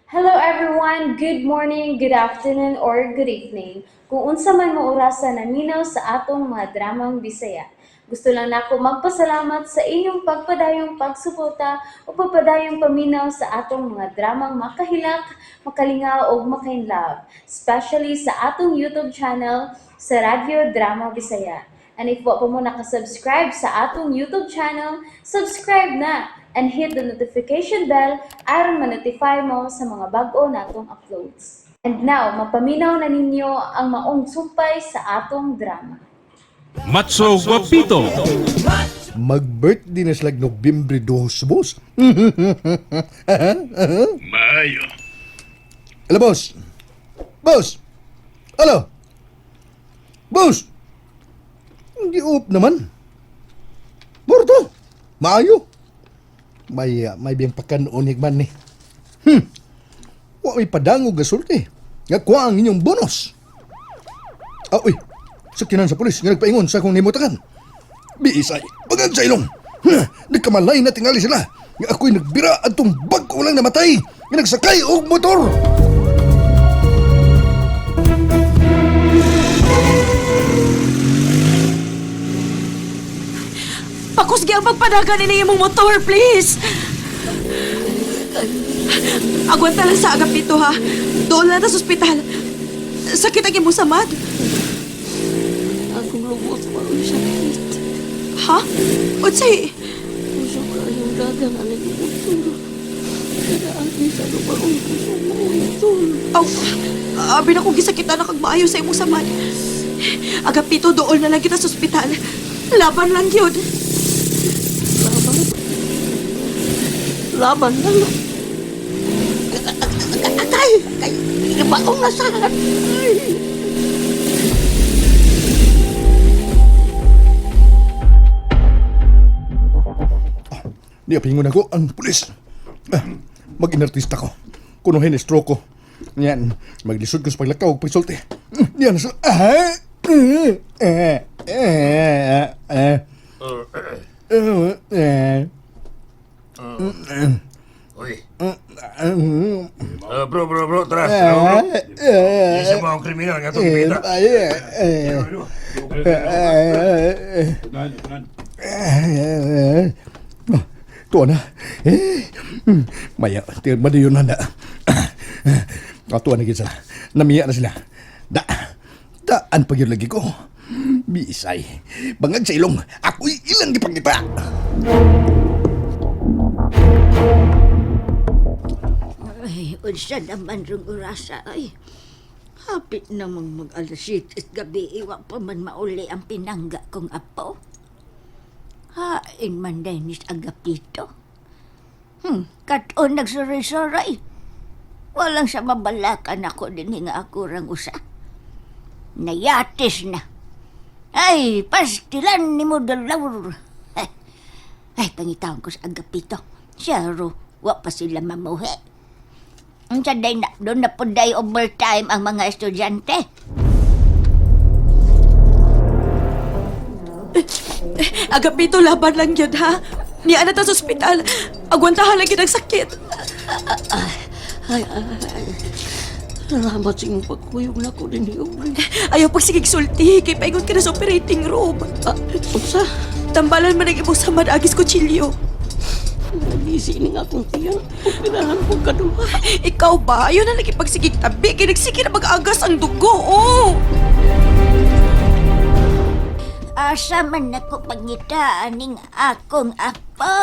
Hello everyone! Good morning, good afternoon, or good evening. Kung unsa man mo orasa naminaw sa atong mga dramang Bisaya. Gusto lang nako magpasalamat sa inyong pagpadayong pagsuporta o pagpadayong paminaw sa atong mga dramang makahilak, makalingaw ug makainlove, especially sa atong YouTube channel sa Radyo Drama Bisaya. And if wa pa mo nakasubscribe sa atong YouTube channel, subscribe na and hit the notification bell aron ma-notify mo sa mga bag-o natong uploads. And now, mapaminaw na ninyo ang maong sumpay sa atong drama. Matso Guapito. Mag-birthday na sila Nobyembre 2, boss. Maayo. Hello, boss. Boss! Hello! Boss! Hindi up naman. Borto! Maayo! May biyang pagkanunig man ni. Wa may padangog gasulti. Nga kuha ang inyong bonus. Ah, uy. Sakinan sa pulis nga nagpaingon sa akong nimutakan. Biisay, bagag sa ilong. Nagkamalay na tingali sila. Nga ako'y nagbira at bag ko lang namatay. Nga nagsakay og motor. Pakusgi ang pagpadagan ni imong motor, please. Agwanta lang sa Agapito, ha? Doon lang ta sa ospital. Sakit ang imong samad. Akong lubot maroon sakit. Ha? Unsay? Usok kayong dagan aning motor. Kinaagi sa lumaon ko sa motor. Aw, abi na kong gisakitan na kag maayo sa imong samad. Agapito, doon na lang kita sa ospital. Laban lang yun. Laban. Laban na lang. Atay! Ay, baong na sa Ay! Di apingon ako ang pulis. Ah, mag-inartista ko. Kunuhin stroke ko. Yan, maglisod ko sa paglakaw ug pagsulti. Yan sa ah, eh, eh, eh, eh. Eh, eh. Uy. Eh, Bro, bro, bro, tara. Tara, bro. eh, Isa mo ang kriminal nga itong eh, pita. eh, eh, eh, eh, eh. Tuwa na. Eh, maya, madayon na na. Katuwa na gid sila. Namiya na sila. Da, daan pag yun lagi ko. Bisay. Bangag sa ilong, ako'y ilang gipangita. Ay, unsa naman rong orasa ay. Hapit namang mag alas 7 gabi, iwa pa man mauli ang pinangga kong apo. Hain man din ni Agapito. Katon nagsuray-suray. Walang sa mabalakan ako din nga ako rang usa. Nayatis na. Ay, pastilan ni mo dalawr. Ay, ay pangitawon ko sa Agapito. Siya ro, wa pa sila mamuhi. Unsa day na, doon na po day overtime ang mga estudyante. Agapito, laban lang yun, ha? Niya na ta sa ospital. Agwantahan lang yun ang sakit. Ay, ay, ay. Salamat sa imong pagkuyog na ko din ni Ayaw pagsigig sulti, kay paingon ka na sa operating room. Ah, unsa? Tambalan man ang imong samad agis kutsilyo. Nagisi ni nga akong tiyan. Operahan ko kaduha. Ikaw ba? Ayaw na lagi pagsigig tabi. Kay nagsige na mag-agas ang dugo, oh! Asa man ako pangita aning akong apo.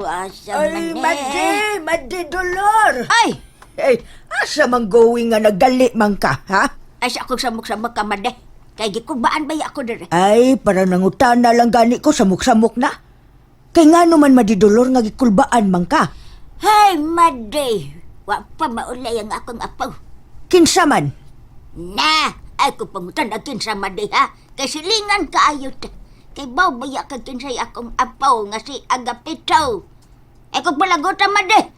Asa Ay, man eh. Madi! Madi Dolor! Ay! Ay, asa man going nga nagali man ka, ha? Ay, sa akong samok-samok ka, made. Kay gikubaan ba ako dire? Ay, para nangutana lang gani ko, samok-samok na. Kay nga naman Madi Dolor nga gikulbaan man ka. Hey, made! Wa pa maulay ang akong apo. Kinsa man? Na! Ay, kung pangutan ang kinsa, made, ha? Kay silingan kaayo ta. Kay baw baya ka kinsay akong apo nga si Agapito. Ay, kung palagutan, made!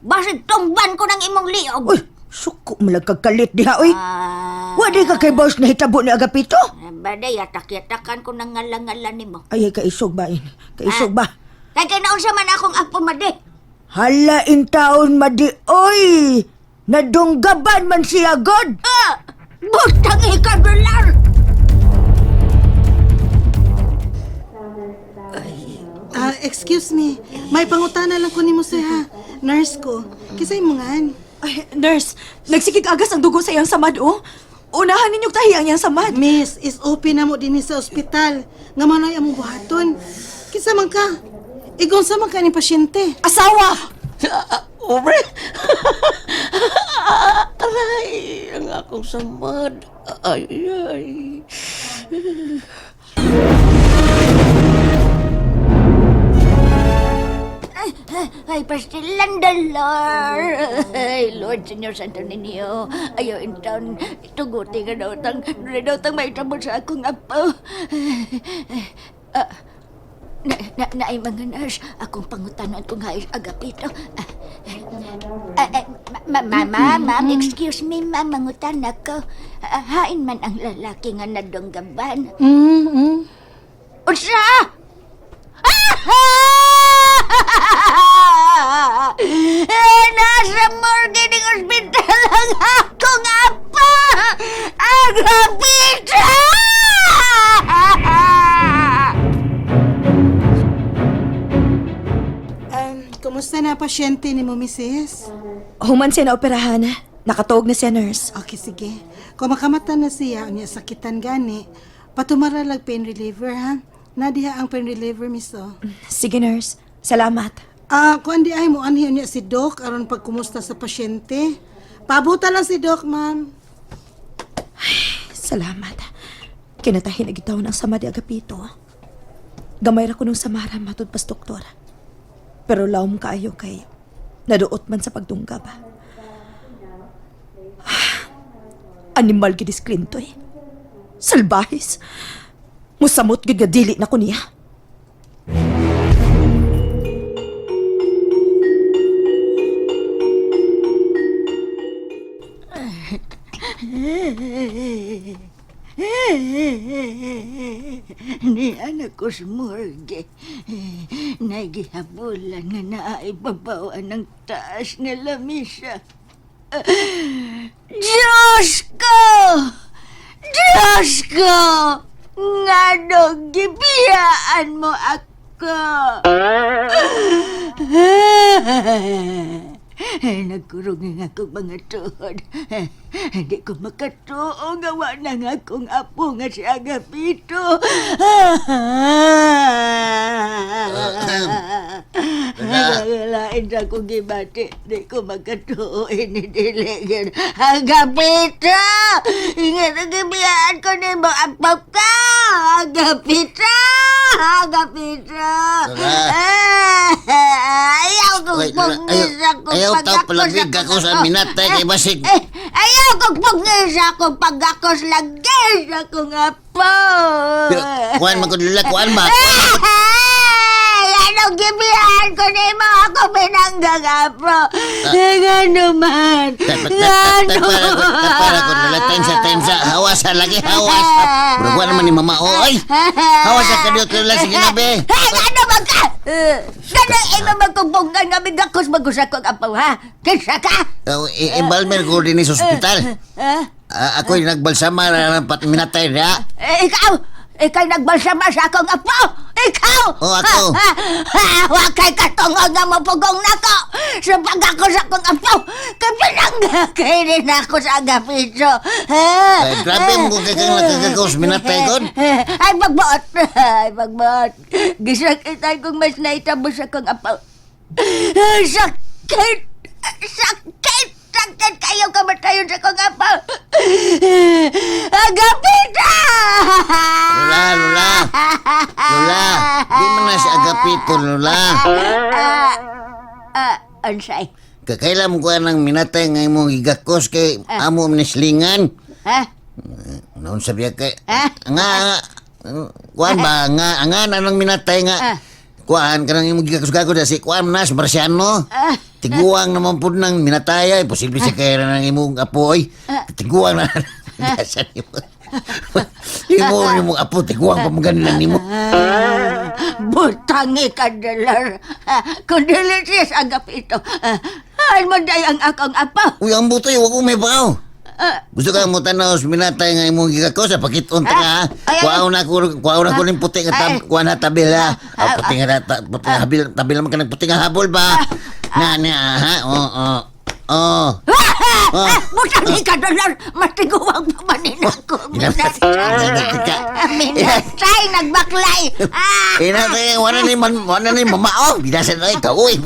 Basig tumban ko ng imong liog. Uy, suko malagkagkalit diha, uy. Ah, Wa di ka kay boss na hitabo ni Agapito? Baday, yatak-yatakan ko ng ngala-ngala nimo. Ay, ay, kaisog ba? In? Kaisog ba? Kay kinaunsa man akong apo, made. Hala in taon, Madi, oy! Nadunggaban man siya, God! Ah! Butang ikadular! Ah, excuse me. May pangutana lang ko nimo sir ha. Nurse ko. Kisay mo ngan. Ay, nurse, nagsikig agas ang dugo sa iyang samad, oh. Unahan ninyong tahi ang iyang samad. Miss, is open na mo dinhi sa ospital. Nga man ay among buhaton. Kinsa man ka? Igon sa man ka ni pasyente. Asawa! Obre! Aray, ang akong samad. Ay, ay. Ay, pastilan dolor. Ay, Lord, Señor Santo Niño. Ayaw in town. Tuguti ka daw tang, daw tang may tabo sa akong apo. Ah, na, na, naay mga nurse, akong pangutanon kung hais agapito. Ah, ah, ma, ma, ma, ma'am, excuse me, ma'am, mangutan ako. Ah, hain man ang lalaki nga nadonggaban. Unsa? Eh, nasa morgue ng ospital ang akong apa! Agapita! Kumusta na pasyente ni mo, Mrs.? Human siya na operahan. Nakatuog na siya, nurse. Okay, sige. Kung makamata na siya, unya sakitan gani, patumara lag pain reliever ha. Nadiha ang pain reliever, miss oh. Sige, nurse. Salamat. Ah, kuan di ay mo anhi unya si Doc aron pagkumusta sa pasyente. Pabuta lang si Doc, ma'am. Salamat. Kinatahin na gitaw ng sama di Agapito. Gamay ra ko nung samara matud pas doktor. Pero lawom kaayo kay naduot man sa pagdunggab. Animal gid Clinto eh. Salbahis. Musamot gid nga dili na ko niya. Ni anak ko sa morgue. Nagihabulan nga naaibabawan ng taas nga lamisa. Diyos ko! Diyos ko! Nganong gibiyaan mo ako? Nagkurong nga akong mga tuhod. Hindi ko makatuo nga wa na nga akong apo nga si Agapito. Nagalain sa akong gibati. Di ko makatuo inidiligin. Agapito! Ingat ang gibiyaan ko ni mo apo ka! Agapito! Agapito! Lola. Ayaw kong Wait, Lola, pugnis akong ayaw tao palagig ako sa minatay kay basig. Eh, ayaw kong pugnis akong pagakos lagi sa akong apo. Pero, kuan man ko Lola, kuan ba? Ay, anong gibihan ko ni mo ako pinanggang apo? Nga naman. Nga Para ko Lola, tensa, tensa, hawasa lagi, hawas. Pero kuan naman ni mama, oy. Hawasa ka diyo, Lola, sige na be. Hey, ano man ka? Ganang imo magkugpungan nga migakos magusa ko ang apo, ha? Kinsa ka? Oh, embalmer ko din sa ospital. Ha? Ah, ako'y nagbalsama na ng minatay na. Eh, ikaw! Ikaw nagbalsama sa akong apo! Ikaw! Oh, ako. Ha, ha, ha, wa kay katungod nga mapugong nako sa pagako sa akong apo! Kay pinangga kay rin ako sa agapito. Ha? Ay, grabe mo kung kakang nakagagawas minatay kon. Ay, pagbuot! Ay, pagbuot! Gisakitan kong mas naitabo sa akong apo. Sakit! Sakit! Sakit kayo kamatayon sa akong apo! Agapita! Lola, Lola. Lola, di man na si Agapito, Lola. Ah, ah, unsay? Kakailam ko ang minatay nga imong gigakos kay amo nislingan. Ha? Noon sabi kay Ah? nga kuan ba nga nga anong minatay nga kuan kanang imong gigakos-gakos si kuan na si Marciano. Tiguang naman pud nang minatay ay posible sa kay nang imong apo oy. Tiguang na. Sa imo. Imo imong apo tiguang pa man ganin nimo. Butangi ka, Delar. Kung dili siya sa agapito. Ah, Ay, man day ang akong apo. Uy, ang butoy, wag ko may pakaw. Gusto ka mo tanaw sa minatay nga imong gigako sa pakiton ta ka, ha? Ay, ay, ay. Kuwaon na ko, kuwaon na ko ning puti nga tab, kuha na tabil ha. Ah, puti nga ta, puti nga habil, tabil naman ka ng puti nga habol ba? Na na ha. Oo, oo. Oh. Oh. Butang ni ka dolor, matiguang pa man ako. Minatay ka. Minatay, nagbaklay. Ah! Inatay, wala ni man, wala ni mamao. Binasan na ikaw. Uy,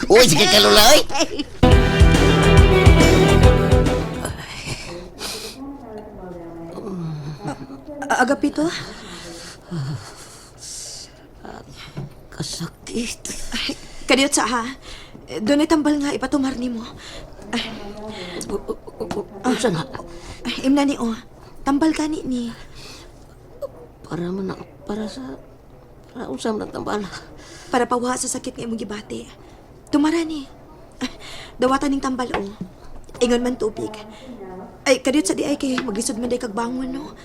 uy, sige kalula, uy. Agapito? Kasakit. Ay, kadiyot sa ha. Doon ay tambal nga ipatumar nimo. Ay, Unsa na? ay, imna ni oh. Tambal gani ni. Para man na, para sa para unsa man ang tambal. Para pawa sa sakit nga imong gibati. Tumara ni. Ay, dawatan ning tambal oh. Ingon man tubig. Ay, kadiyot sa di ay kay maglisod man day kag bangon no.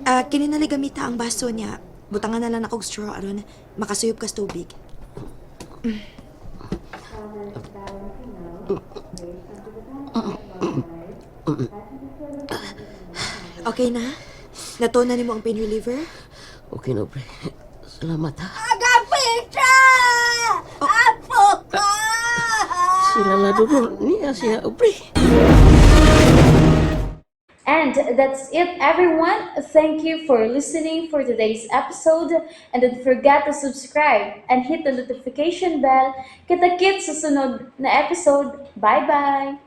Ah, kini na lang gamita ang baso niya. Butangan na lang akong straw aron makasuyop kas tubig. Okay na? Natunan nimo ang pain reliever? Okay na, pre. Salamat ha. Agapito! Apo ko! Sila na dolor niya siya, pre. And that's it, everyone. Thank you for listening for today's episode. And don't forget to subscribe and hit the notification bell. Kita-kits sa sunod na episode. Bye-bye!